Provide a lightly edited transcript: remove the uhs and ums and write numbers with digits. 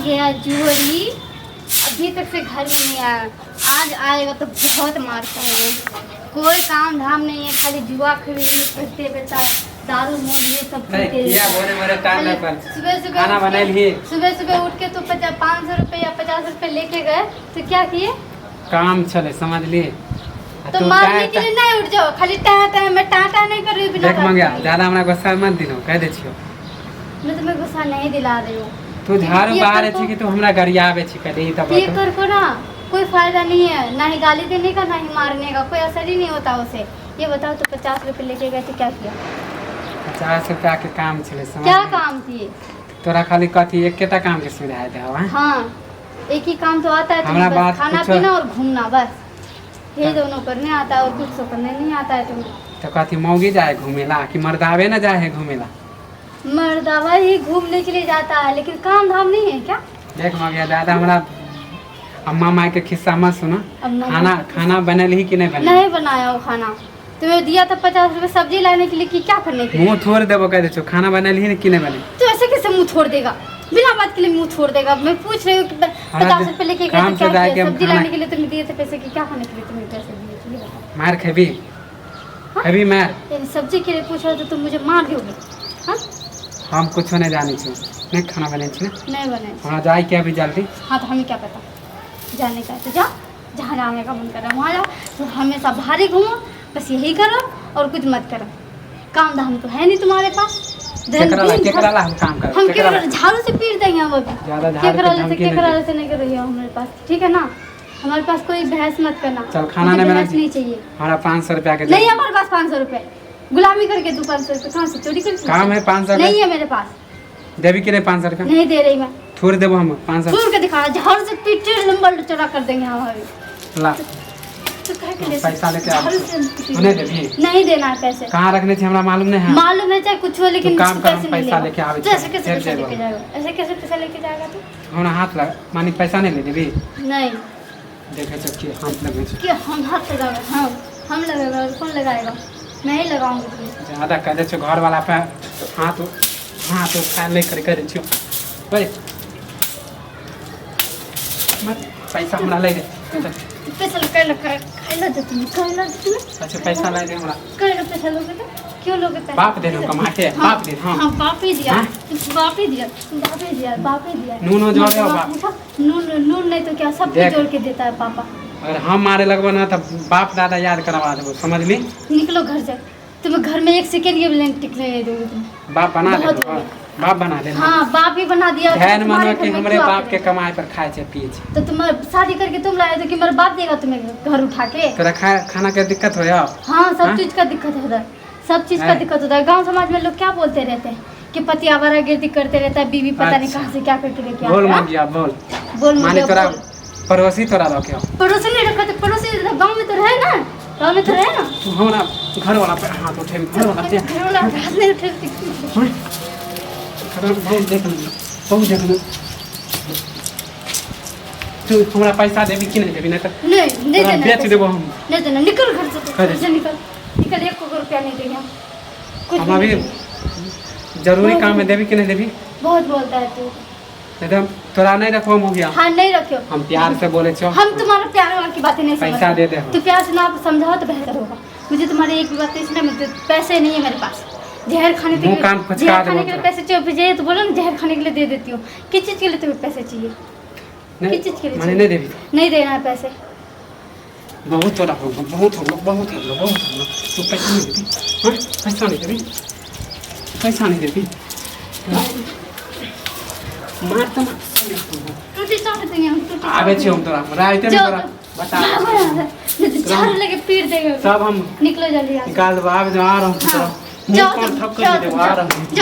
गया जुहरी, अभी तक से घर में नहीं आया। आज आएगा तो बहुत मार खाएगा। कोई काम धाम नहीं है, खाली जुआ खेल करते रहता है, दारू मोद ये सब नहीं, पीते किया रहता है। भोरे भोरे टाइम खाली नहीं पर। सुबह सुबह खाना उठ के- बनैलही? सुबह सुबह उठ के तो 500 रुपये या 50 रुपये लेके गए तो क्या किए? काम छलै, समझली? आ तो तू मारने टाइम के लिए नहीं उठ जाओ, खाली टा टा मैं टा टा नहीं कर रही हूँ बिना देख बात मंगिया, के। ज्यादा हमरा गुस्सा मत दिनो, कह दै छियो। मैं तुम्हें गुस्सा नहीं दिला रही हूँ। तू झाड़ू ये बाहरे कर छी कि तू हमरा गरियाबे छी? पहले ई तऽ ये बतो। कर को ना कोई फायदा नहीं है, ना ही गाली देने का, ना ही मारने का, कोई असर ही नहीं होता उसे। ये बताओ तो 50 रुपये लेके गए तो क्या किया? 50 रुपया के काम छलै, समझ क्या काम थी? तोरा खाली कथी एकेटा काम के सुझाय दे हवा? हाँ, एक ही काम तो आता है हमरा तुम्हें, बस बात खाना पीना और घूमना, बस यही दोनों करने आता है और कुछ तो करने नहीं आता है तुम्हें। तऽ कथी मौगी जाए घूमेला कि मर्दावे न जाए है घूमेला? मर्दावा ही घूमने के लिए जाता है, लेकिन काम धाम नहीं है क्या? देख मगिया, दादा हमरा अम्मा माई के खिस्सा मत सुना। अम्मा खाना खाना बनल ही कि नहीं बनल? नहीं बनाया वो खाना। तुम्हें दिया था 50 रुपये सब्जी लाने के लिए कि क्या करने के लिए? मुँह थोड़ देबो, कह दै छौ। खाना बनल ही कि नहीं बनल? तो ऐसे कैसे मुंह छोड़ देगा? बिना बात के लिए मुंह छोड़ देगा? मैं पूछ रही हूँ कि हमरा 50 रुपये लेके गए काम तो से क्या जाके किया? हम सब्जी खाना- लाने के लिए तुम्हें दिए थे पैसे कि क्या खाने के लिए तुम्हें पैसे दिए थे, ये बताओ। मार खेबी? खेबी मार? यानी सब्जी के लिए पूछ रहे हो तो तुम मुझे मार दोगे? हाँ? हम कुछो नहीं जानै छी। नहीं खाना बनै छी ने? नहीं बने। हमरा जाए के अभी जल्दी। हाँ, तो हमें क्या पता? जाने का है तो जाओ, जहाँ जाने का मन कर रहा है वहाँ जाओ। तो हमेशा बाहर ही घूमो, बस यही करो और कुछ मत करो। काम धाम तो है नहीं तुम्हारे पास। केकरा ला दिन केकरा भर- ला हम काम करब? हम केकरा ला? केकरा झाड़ू से पीट देंगे हम अभी। ज्यादा झाड़ू के केकरा से धमकी नहीं केकरा दे। से नहीं कर रही हो हमारे पास, ठीक है ना? हमारे पास कोई बहस मत करना। चल, खाना मुझे नहीं बना बहस नहीं चाहिए। हमरा 500 रुपया के नहीं है हमारे पास 500 रुपये। गुलामी करके तू 500 रुपये कहाँ से चोरी करके? काम है 500 नहीं है मेरे पास। देबी कि नहीं 500 रुपया? नहीं दे रही मैं। थोड़ देबो हम 500। छोड़ के दिखा, झाड़ू से पीटे लंबा चौड़ा कर देंगे हम अभी। ला। तो कह के ले पैसा लेके आबै झाड़ू छी। से हम पीटे। तू नहीं देबी? नहीं देना है पैसे। कहाँ रखने छी, हमरा मालूम नहीं है। मालूम है चाहे कुछ हो, लेकिन तू काम कर, हम पैसे नहीं पैसा लेगा। लेके आबै तो छी। ऐसे कैसे फेर पैसा देबो। लेके जाएगा? ऐसे कैसे पैसा लेके जाएगा तू? हमरा हाथ लग मानी पैसा नहीं ले देबी? नहीं। देखै छौ कि हाथ लगै छै। कि हम हाथ लगाएगा? हाँ, हम लगाएगा और कौन लगाएगा? मैं ही लगाऊंगी तुम्हें। ज्यादा कह दै छौ घर वाला पे हाथ हाथ उठा नहीं कर करै छियौ। ओए मत, पैसा हमरा लै दे। तो पैसा कर लो, कर लो तो तुम्हें, कर लो तुम्हें। अच्छा, पैसा लै दे हमरा। कर लो, पैसा लोगे तो क्यों लोगे पैसा? बाप दे दो कमा के। हाँ, बाप दे, हाँ। हाँ, बाप ही दिया। हाँ? बाप ही दिया, बाप ही दिया, बाप ही दिया। नूनो जोड़े हो बाप। उठा, नून नून नहीं तो क्या, सब देख। जोड़ के देता है पापा। अगर हम मारे लगबो ना तऽ बाप दादा याद करवा देबो, समझली? निकलो घर से, तुम्हें घर में एक सेकेंड के भी नहीं टिकने नहीं दूंगी तुम्हें। बाप बना दे। बहुत हो गया। बाप बना दे। हाँ, बाप ही बना दिया तो ध्यान तुम्हारे मानो घर कि में हमरे क्यों बाप आते के कमाई पर खाए छै पिए छै। तो तुम्हारे शादी करके तुम लाए तो कि मेरा बाप देगा तुम्हें घर उठा के? तोरा खाना के दिक्कत होय? हाँ, सब हाँ? चीज का दिक्कत होता है, सब चीज का है। दिक्कत होता है। गांव समाज में लोग क्या बोलते रहते हैं कि पति आवारागर्दी करते रहता है, बीवी पता नहीं अच्छा। कहाँ से क्या करके लेके बोल। आता है। मंगिया, बोल। बोल माने मुझे तोरा बोल। पड़ोसी तोरा रखे हो? पड़ोसी नहीं रखा तो पड़ोसी तो गाँव में तो रहे ना, गाँव में तो रहे ना। तू हमरा घर वाला पे हाथ उठे, घर वाला पे? घर वाला हाथ नहीं उठे। हाँ? खबर बहुत देख ले, बहुत देख ले। तू हमरा पैसा देबी कि नहीं देबी? नहीं तऽ नहीं, नहीं तोरा देना बेच पैसा। देबो हम। नहीं देना, निकल घर से तू। कर दे। घर से निकल, निकल, एक रुपया नहीं देंगे हम कुछ हम भी अभी नहीं देंगे। जरूरी काम है, देबी कि नहीं देबी? बहुत बोलता है तू। नहीं तऽ तोरा नहीं रखबो मुखिया। हाँ, नहीं रखियो। हम प्यार से बोले छो। हम तुम्हारा प्यार वार की बातें नहीं पैसा समझते। दे दे हम। तू प्यार से ना समझाओ तो बेहतर होगा। मुझे तुम्हारी एक भी बात नहीं सुना। मुझे पैसे नहीं है मेरे पास। जहर खाने के मुंह लिए कान फुचका जहर देबो खाने के लिए तोरा। पैसे चाहिए चाहिए तो बोलो ना, जहर खाने के लिए दे देती हूँ। किस चीज़ के लिए तुम्हें पैसे चाहिए? नहीं किस चीज़ के लिए माने चाहिए? नहीं देबी? नहीं देना है पैसे। बहुत तोरा हो गयो, बहुत हो गयो, बहुत हो गयो, बहुत हो गयो। तू पैसा नहीं देबी? हाँ, पैसा नहीं देबी? पैसा नहीं देबी? मार तो मार। टूटी चाट देंगे हम, टूटी आबे चाट छी हम तोरा राइते में जाओ तोरा तो। बता। भागो यहाँ से, नहीं तो झाड़ू लेके पीट देंगे। सब हम निकलो जल्दी यहाँ से। निकाल देबो। आबे जो, आ रहा हूँ तोरा हाँ। मुंह जाओ कान तुम, ठप जाओ कर तुम, देबो, आ जाओ। रहा हूँ। जाओ।